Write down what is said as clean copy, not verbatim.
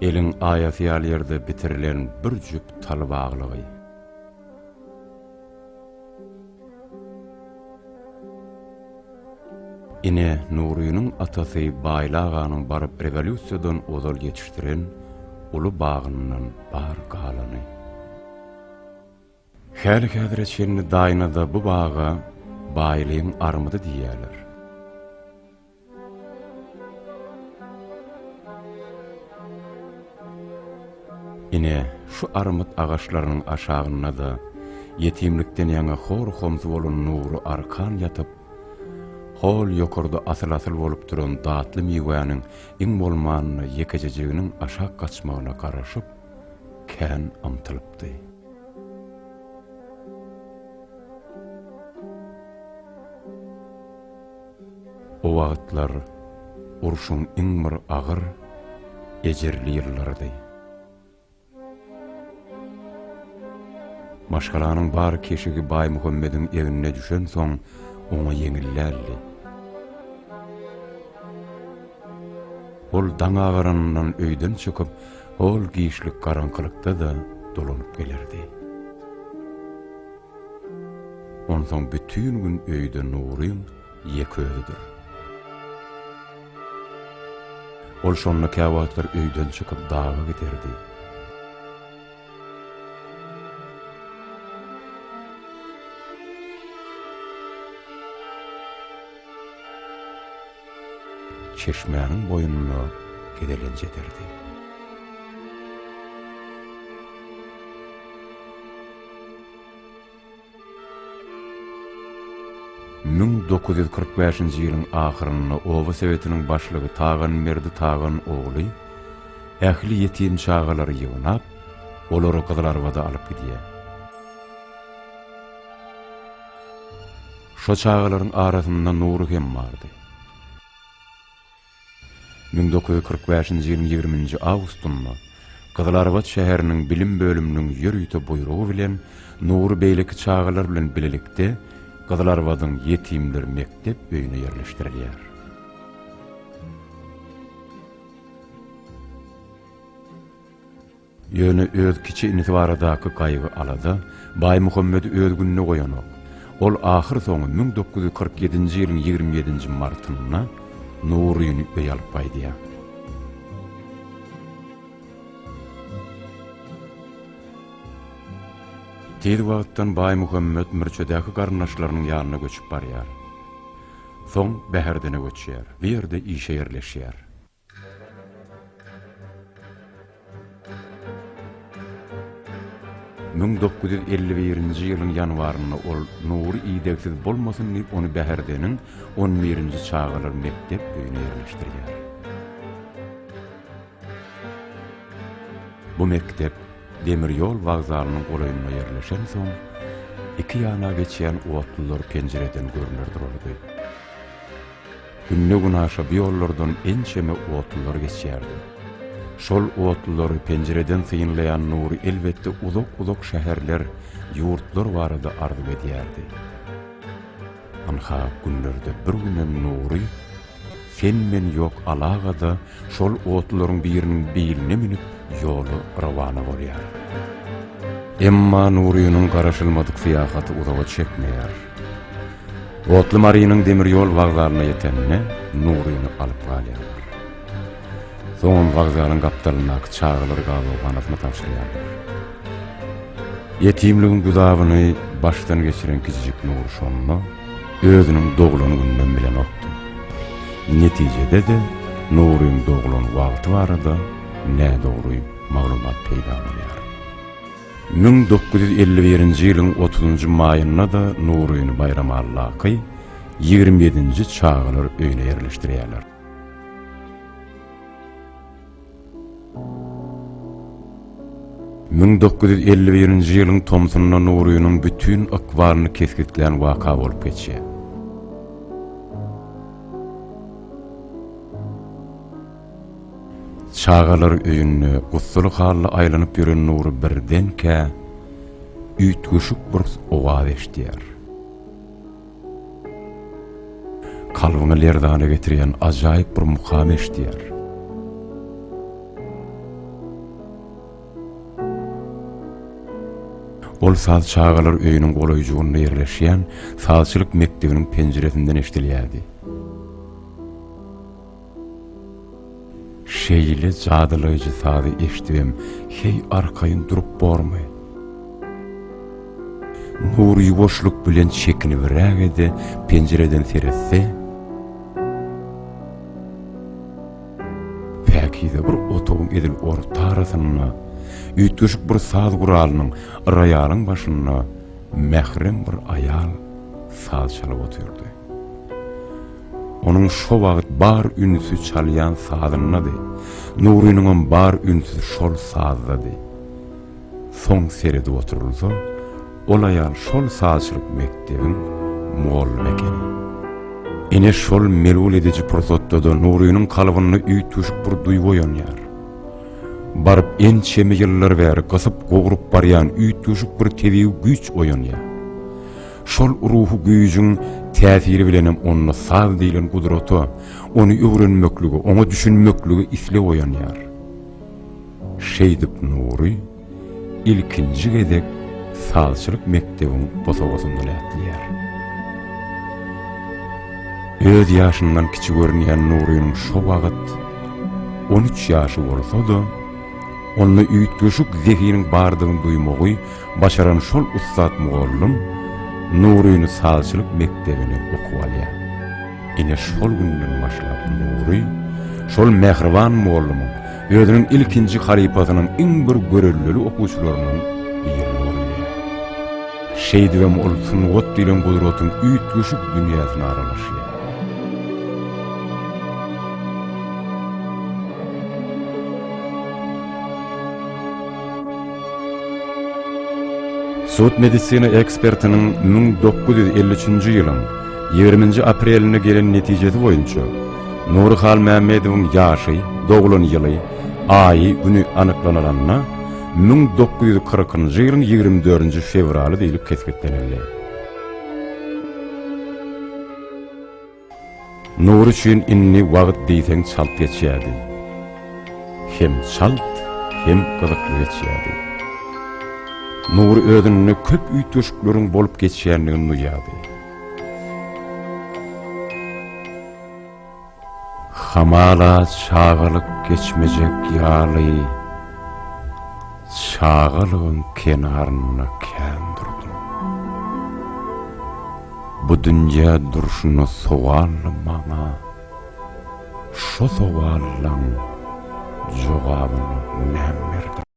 Eliň aýasy ýaly ýerde bitirilen bir jüp tal baglygy. Ine, Nurynyň atasy Baýly aganyň baryp rewolýusiýadan ozal ýetişdiren uly bagyndan bar galany. Häli-häzire çenli Daýnada bu baga Baýlyň armydy diýýärler. Ine, şu armyt agaçlarynyň aşagynda-da ýetimlikden ýaňa hor-homsy bolan Nury arkan ýatyp, hol ýokarda asyl-asyl bolup duran datly miwäniň iň bolmanda ýekejejiginiň aşak gaçmagyna garaşyp, kän ymtylypdy. O wagtlar urşuň iň bir agyr, ejirli ýyllarydy. Maşgalanyň bar keşigi Baýmuhammediň egnine düşensoň, oňa ýeňil däldi. Ol daň agaranyndan öýden çykyp, hol giçlik garaňkylykda-da dolanyp gelerdi. Onsoň bütin gün öýde Nuryň ýeke özüdir. Ol şonda käwagtlar öýden çykyp daga giderdi. Çeşmäniň boýunda gezelenç ederdi. 1945-nji ýylyň ahyrynda oba sowetiniň başlygy Taganberdi Tagan ogly ähli ýetim çagalary ýygnap, olary Gyzylarbada alyp gidýär. Şo çagalaryň arasynda Nury hem bardy. 1945-nji ýylyň ýigriminji awgustynda Gyzylarbat şäheriniň bilim bölüminiň ýörite buýrugy bilen Nury beýleki çagalar bilen bilelikde Gyzylarbadyň ýetimler mekdep öýüne ýerleşdirilýär. Ýöne öz kiçi inisi baradaky gaýgy-alada Baýmuhammedi öz gününe goýanok. Ol ahyrsoňy 1947-nji ýylyň 27-nji martynda Nuryny öýe alyp gaýdýar. Tiz wagtdan Baýmuhammet Mürçedäki garyndaşlarynyň ýanyna göçüp barýar. Soň Bäherdene göçýär. Bu ýerde işe ýerleşýär. 1951-nji ýylyň ýanwarynda ol Nury idegsiz bolmasyn diýip ony Bäherdeniň on birinji çagalar mekdep öýüne ýerleşdirýär. Bu mekdep demir ýol wokzalynyň golaýynda ýerleşensoň, iki ýana geçýän otlular penjireden görner durardy. Günde-günaşa bu ýollardan ençeme otlular geçýärdi. Şol otlulary penjireden synlaýan Nury elbetde uzak-uzak şäherler, ýurtlar barada arzuw edýärdi. Ynha, günlerde bir günem Nury sen-men ýok alagada şol otlularyň biriniň biline münüp ýola rowana bolýar. Emma Nurynyň garaşylmadyk syýahaty uzaga çekmeýär. Otly Marynyň demir ýol wokzalyna ýetende Nuryny alyp galýarlar. Soňam wokzalyň gapdalyndaky çagalar gabawhanasyna tabşyrýarlar. Ýetimligiň güzabyny başdan geçiren kiçijik Nury şonda özüniň doglan gününem bilenokdy. Netijede-de Nuryň doglan wagty barada nädogry maglumat peýda bolýar. 1951-nji ýylyň otuzynjy maýynda-da Nuryny Baýramalydaky 27-nji çagalar öýüne ýerleşdirýärler. 1951-nji ýylyň tomsunda Nurynyň bütin ykbalyny kesgitlän waka bolup geçýär. Çagalar öýünde gussaly halda aýlanyp ýören Nury birdenkä üýtgeşik bir owaz eşidýär. Kalbyňy lerzana getirýän ajaýyp bir mukam eşidýär. Ol saz çagalar öýüniň golaýjygynda ýerleşýän sazçylyk mekdebiniň penjiresinden eşidilýärdi. Şeýle jadylaýjy sazy eşidibem heý arkaýyn durup bormy? Nury ýuwaşlyk bilen çekinibräge-de penjireden seretse, päkize bir otagyň edil orta arasynda üýtgeşik bir saz guralynyň, roýalyň başynda mährem bir aýal saz çalyp otyrdy. Onuň şo wagt bar ünsi çalýan sazyndady. Nurynyňam bar ünsi şol sazdady. Soň seredip oturylsa, ol aýal şol sazçylyk mekdebiň mugallymy ekeni. Ine şol melul ediji pursatda-da Nurynyň kalbynda üýtgeşik bir duýgy oýanýar. Baryp ençeme ýyllar bäri gysyp-gowrup barýan üýtgeşik bir tebigy güýç oýanýar. Şol ruhy güýjüň täsiri bilenem onda saz diýlen gudrata, ony öwrenmeklige, oňa düşünmeklige isleg oýanýar. Şeýdip Nury ilkinji gezek sazçylyk mekdebiň bosagasyndan ätleýär. Öz ýaşyndan kiçi görünýän Nurynyň şo wagt 13 ýaşy bolsa-da, onda üýtgeşik zehiniň bardygyny duýmagy başaran şol ussat mugallym Nuryny sazçylyk mekdebine okuwa alýar. Ine şol günden başlap Nury şol mähriban mugallymyň, özüniň ilkinji halypasynyň iň bir göreldeli okuwçylarynyň birine öwrülýär. Şeýdibem ol sungat diýlen gudratyň üýtgeşik dünýäsine aralaşýar. Sud-medisina ekspertiniň 1953-nji ýylyň ýigriminji aprelinde gelen netijesi boýunça, Nury Halmämmedowyň ýaşy, doglan ýyly, aýy, güni anyklanylanda, 1940-njy ýylyň ýigrimi dördünji fewraly diýlip kesgitlenildi. Nury üçin indi wagt diýseň çalt geçýärdi. Hem çalt, hem gyzykly geçýärdi. Nury özünde köp üýtgeşikleriň bolup geçýändigini duýýardy. Hamala çagalyk geçmejek ýaly, çagalygyň kenarynda kän durdum. Bu dünýä durşuna sowally maňa, şo sowallaň jogabyny näm berdiň?